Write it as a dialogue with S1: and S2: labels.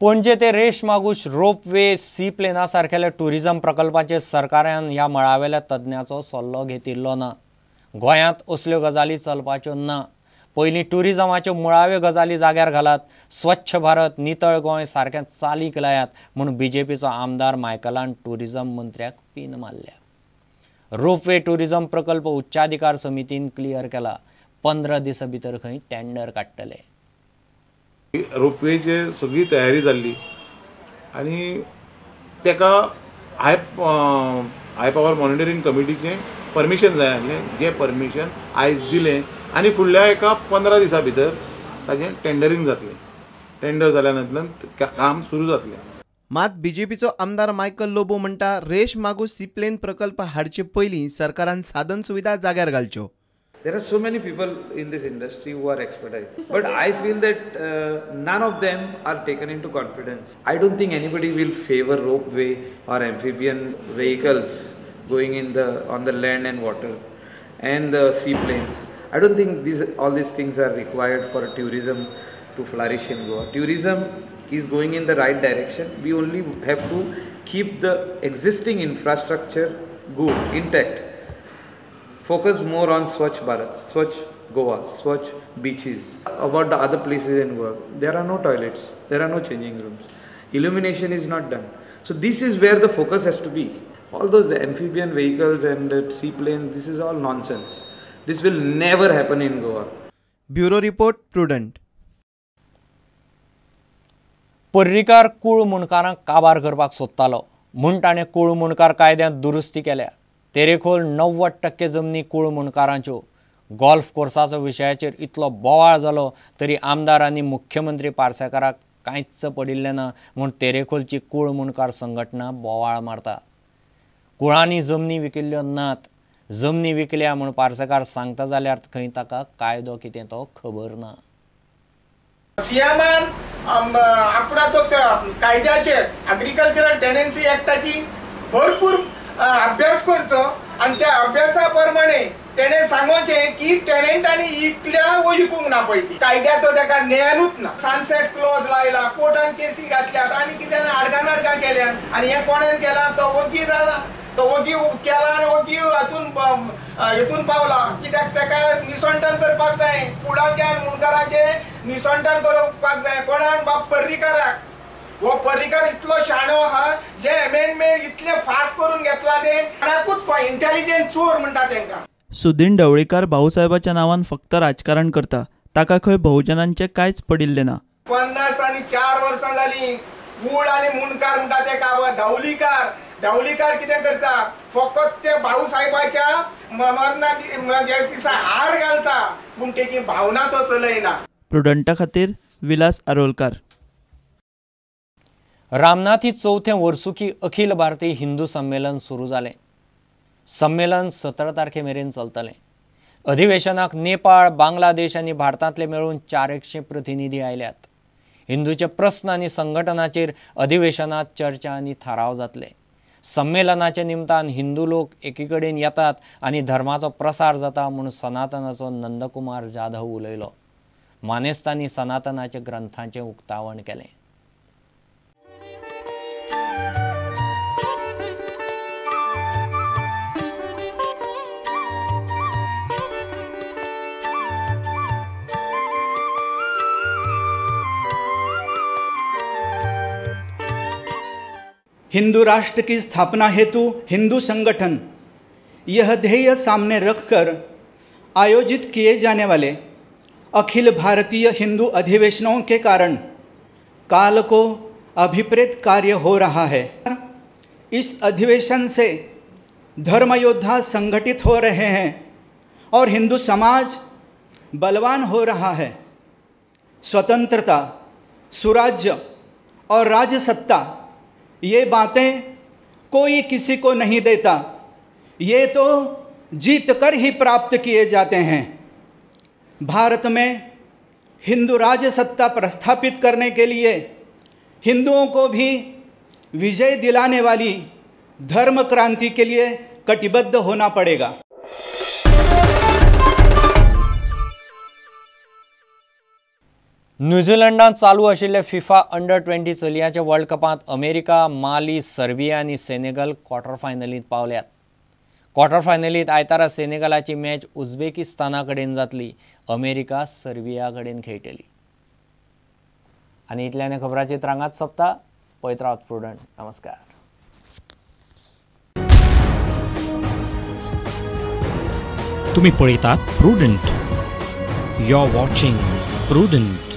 S1: पणजे ते रेश Magos ropeway C प्लेना सारकेल्या टुरिझम प्रकल्पाचेर सरकारान ह्या मळावेल्या तज्ञाचो सल्लो घेतिल्लो ना. गोंयांत असल्यो गजाली चलपाच्यो ना. पयलीं टुरिझमाच्यो मुळाव्यो गजाली जाग्यार घालात, स्वच्छ भारत नितळ गोंय सारकें चालीक लायात म्हूण बीजेपीचो आमदार मायकलान टुरिझम मंत्र्याक पीन मारल्या. रोपवे टुरिझम प्रकल्प उच्चाधिकार समितीन क्लियर केला. 15 दिसां भितर खंय टेंडर काडटले.
S2: रोपवेचे सगळी तयारी जाल्ली आनी ताका हाय पावर मॉनिटरींग कमिटीचें परमिशन जाय आसलें, जें परमिशन आयज दिलें आनी फुडल्या एका 15 दिसां भितर ताजें टेंडरींग जातलें. टेंडर जाल्या नंतर काम सुरू जातलें.
S3: मात बीजेपीचो आमदार मायकल लोबो म्हणटा रेश मागूश सीप्लेन प्रकल्प हाडचे पयलीं सरकारान साधन सुविधा जाग्यार घालच्यो.
S4: There are so many people in this industry who are expertise, but I feel that none of them are taken into confidence. I don't think anybody will favor ropeway or amphibian vehicles going in the on the land and water and the seaplanes. I don't think all these things are required for tourism to flourish in Goa. Tourism is going in the right direction. We only have to keep the existing infrastructure good, intact. Focus more on Swachh Bharat, Swachh Goa, Swachh beaches. About the other places in Goa, there are no toilets, there are no changing rooms, illumination is not done. So this is where the focus has to be. All those amphibian vehicles and seaplanes, this is all nonsense. This will never happen in Goa.
S3: Bureau report, Prudent.
S1: Parrikar कूळ मुंडकारांक काबार करपाक सोदतालो म्हूण ताणें कूळ मुंडकार कायद्यांत दुरुस्ती केल्या. तेरेखोल 90% जमनी कूळ मुंडकारांच्यो. गोल्फ कोर्साचो विशयाचेर इतलो बोवाळ जालो तरी आमदार आनी मुख्यमंत्री पार्सेकाराक कांयच पडिल्लें ना म्हूण तेरेखोलची कूळ मुंडकार संघटना बोवाळ मारता. कुळांनी जमनी विकिल्ल्यो नात, जमनी विकल्या म्हूण पार्सेकार सांगता जाल्यार खंय ताका कायदो कितें तो खबर ना.
S5: सीएमान आपणाचो कायद्याचेर एग्रीकल्चरल टेनन्सी ऍक्टाची भरपूर अभ्यास करचो आनी त्या अभ्यासा प्रमाणे तेणे सांगोचें की टेनंटांनी इकल्या वो विकूंक ना पळय ती कायद्याचो ताका ज्ञानूच ना. सनसेट क्लॉज लायला, कोर्टान केसी घातल्यात आनी कितें आडगां नाडगां केल्यात आनी हें कोणेन केलां तो वगी जाला, तो वगी केला आनी वगी हातून हेतून पावला. कित्याक ताका निसंटन करपाक जाय, कुडाचें आनी मुंडकाराचें निसंटन करपाक जाय. कोणाक बाब पर्रीकाराक, हो पर्रीकार इतलो शाणो आहा जे अमेंडमेंट इतले फास्ट करून घेतला ते कोणाकूच इंटेलिजंट चोर म्हणटा तेंकां.
S6: सुदीन ढवळीकार भाऊसाहेबाच्या नावान फक्त राजकारण करता, ताका खंय बहुजनांचे कांयच पडिल्लें ना.
S5: 54 वर्सां जालीं कूळ आनी मुंडकार म्हणटा ते का धावलीकार, धावलीकार कितें करता फकत ते भाऊसाहेबाच्या मरणा दिसा हार घालता पूण तेची भावना तो चलयना.
S6: प्रुडंटा खातीर विलास आरोलकार.
S1: रामनाथी चौथें वर्सुकी अखिल भारतीय हिंदू संमेलन सुरू जालें. संमेलन 17 तारखे मेरेन चलतलें. अधिवेशनाक नेपाळ, बांगलादेश आनी भारतांतले मेळून 400 प्रतिनिधी आयल्यात. हिंदूचे प्रस्न आनी संघटनाचेर अधिवेशनात चर्चा आनी थाराव जातले. संमेलनाच्या निमतान हिंदू लोक एकीकडेन येतात आनी धर्माचो प्रसार जाता म्हूण सनातनाचो नंदकुमार जाधव उलयलो. मानेस्तांनी सनातनाच्या ग्रंथांचें उक्तावण केलें.
S7: हिंदू राष्ट्र की स्थापना हेतु हिंदू संगठन यह ध्येय सामने रखकर आयोजित किए जाने वाले अखिल भारतीय हिंदू अधिवेशनों के कारण काल को अभिप्रेत कार्य हो रहा है। इस अधिवेशन से धर्मयोद्धा संगठित हो रहे हैं और हिंदू समाज बलवान हो रहा है। स्वतंत्रता, सुराज्य और राजसत्ता ये बातें कोई किसी को नहीं देता, ये तो जीत कर ही प्राप्त किए जाते हैं। भारत में हिंदू राजसत्ता प्रस्थापित करने के लिए हिंदुओं को भी विजय दिलाने वाली धर्म क्रांति के लिए कटिबद्ध होना पड़ेगा।
S1: न्यूझीलंडांत चालू आशिल्ले फिफा अंडर 20 चलयांच्या वर्ल्ड कपांत अमेरिका, माली, सर्बिया आनी सेनेगल क्वॉर्टर फायनलींत पावल्यात. क्वॉर्टर फायनलींत आयतारा सेनेगलाची मॅच उझबेकिस्ताना कडेन जातली. अमेरिका सर्बिया कडेन खेळटली. आनी इतल्यान खबराची रांगात सोंपता. पळयत रावात प्रुडंट. नमस्कार.
S8: तुम्ही पळयतात Prudent. You are watching Prudent.